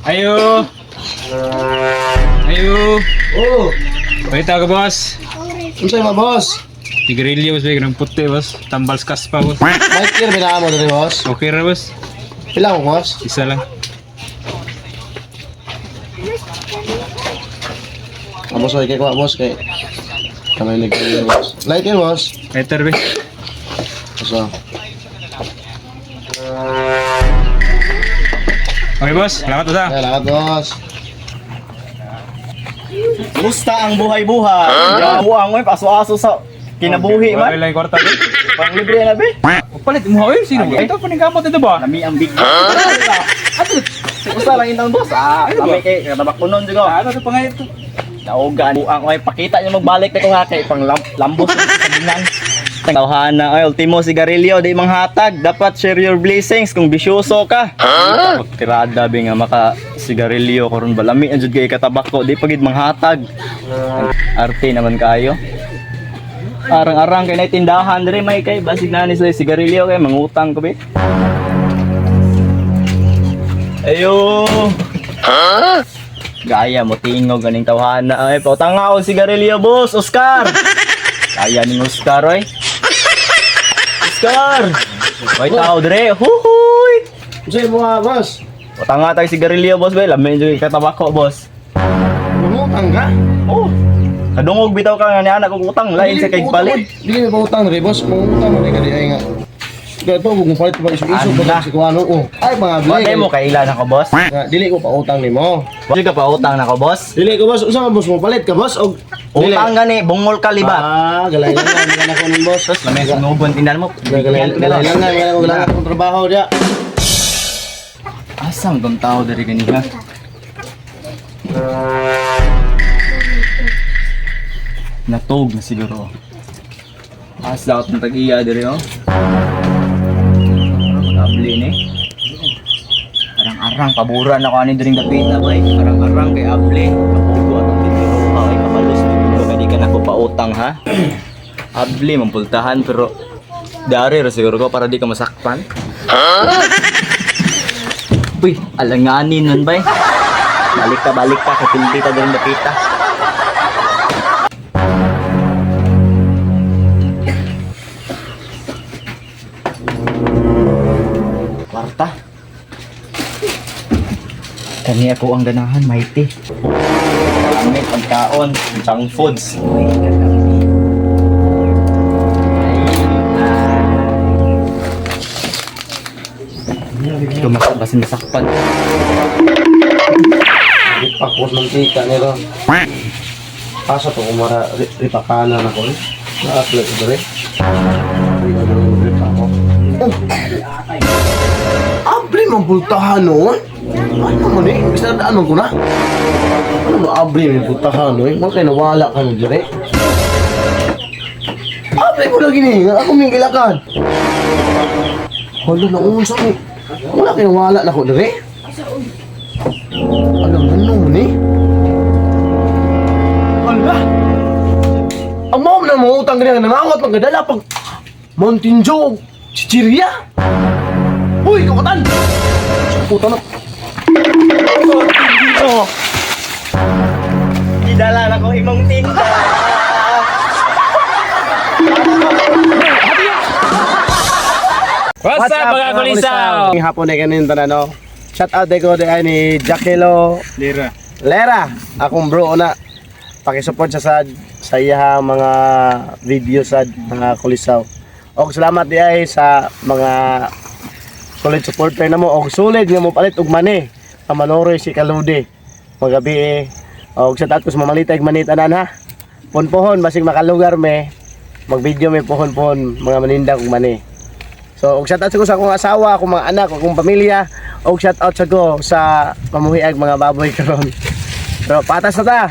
Ayo! Ayo! Oh, Pakita ka, boss. unsay ma, boss? Sigarilyo, boss. Ganang puti, boss. Tambals kas pa, boss. Light year ba mo diri, boss? Okay ra, boss. Pila ko, boss? Isa lang. Ah, boss, okay ko, boss, kay kamay nag, boss. Light year, boss. Iter, be. So, Okay, boss. Salamat, boss, ah. ay, lahat, boss. Musta ang buhay-buhay? Huh? Buang oy, paso-aso sa kinabuhi Wala man. lang yung kwarta, be. Pang libre na be. Palit mo, oy. Sino? Ay. Ito, paningkamot ito ba? Lami ang big. Musta lang intang boss? Ah, lami kay katabak ko nun jigo. Ano ito pa nga ito? Naugan buang oy, pakita niyo magbalik na ko ha kay pang lambos sa binan. Tawhana oy, ultimo sigarilyo di manghatag. Dapat share your blessings kung bisyoso ka. Huh? Tirada be nga maka sigarilyo karon ba lami ang jud kay katabak ko di pagid manghatag. Arte naman kayo. Arang-arang kay nay tindahan diri may kay basig na ni sila sigarilyo kay mangutang ko be. Ayo. Gaya mo tingog ganing tawhana ay pautang nga og sigarilyo, boss Oscar. Kaya ning Oscar oy. Oscar. May tao dire. Huhuy. Unsay mo nga, boss? Pautang nga tayo sigarilyo, boss be. Lami jud katabako, boss. Mangutang ka? Oh. Kadungog bitaw ka nga ni anak og utang lain sa kay palit. Dili na utang diri, boss. Mangutang mo ka di ay nga. Kaya to, kung palit pa isu-isu Anda. ba si kuano oh. Ay, mga Wa bli. mo kailan ako, boss? Nga, dili ko pa utang nimo. Wa ka pa utang nako, boss? Dili ko, boss, usa ka, boss, mo palit ka, boss, og dili. Utang gani, bungol ka libat. Ah, galay lang nga ako ning boss. Sus, lamay sunubon tinan mo. Galay galay lang nga, galay lang akong trabaho diya. Asam tong tao diri ganiha? Natog na siguro. Asa akong tag-iya diri oh. Makabli ni. Arang-arang paboran ako ani diring dapita bay. Arang-arang kay abli. Kapugo atong titiruha kay kabalos ko kay di ka nako pautang ha. Abli mampultahan pero dari ra siguro ko para di ka masakpan. Uy, alanganin nun bay. Balik ka, kapilti ta dun dapita. Kwarta. Kani ako ang ganahan, mighty. Kami pagkaon, junk foods. Tumakas basin masakpan. Ripak boss mantika nito. Asa to kumara ripakana na ko eh. Naapla ko dere. Ripak ko. Oh. Abri man pultahan no. Ano man eh? Bisa daan man ko na. Ano ba abri man pultahan no? Mo kay nawala ka na dere. Abri mo lagi ni. Ako may gilakan. Hala na unsa ni. Wala kay nawala na ko dere. Alam ano ni? Wala! Ang mao na mga utang ganyan, nangangot pang gadala pag Mountain Dew, chichirya! Uy, kukutan! Puta na. Dito. Gidala na ko imong tinda. What's up, mga kulisaw? Ang hapon na kanin tanan no. Shout out ko di ay ni Jackelo Lira. Lera, akong bro na. Pakisupport sa sad sa iya mga video sa mga kulisaw. Og salamat di ay sa mga solid supporter na mo og solid nga mo palit og mani. Kamanoroy si Kaludi. Magabi eh. Og shout out ko sa mamalitay og mani tanan ha. Punpohon basig makalugar me. Mag-video me pohon-pohon mga maninda og mani. So, og shout out ko sa akong asawa, akong mga anak, akong pamilya, og shout out sa ko sa pamuhiag mga baboy karon. Pero patas na ta.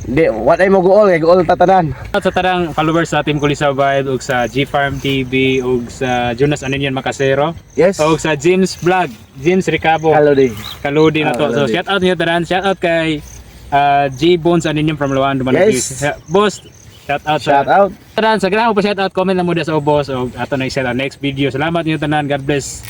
Di, what ay mo guol kay guol tatanan. At sa tarang followers sa Team Kulisaw Vibe ug sa G Farm TV ug sa Jonas Aninyan Makasero ug sa James Vlog, James Ricabo. Hello di. Kaludi na to. So Kaludi. shout out niyo tanan, shout out kay G Bones Aninyan from Luan Dumalag. Yes. Boss, shout out Shout sa out. tanan sa ganahan mo pa shout out, comment na mo sa boss og ato na i-share ang next video. Salamat niyo tanan. God bless.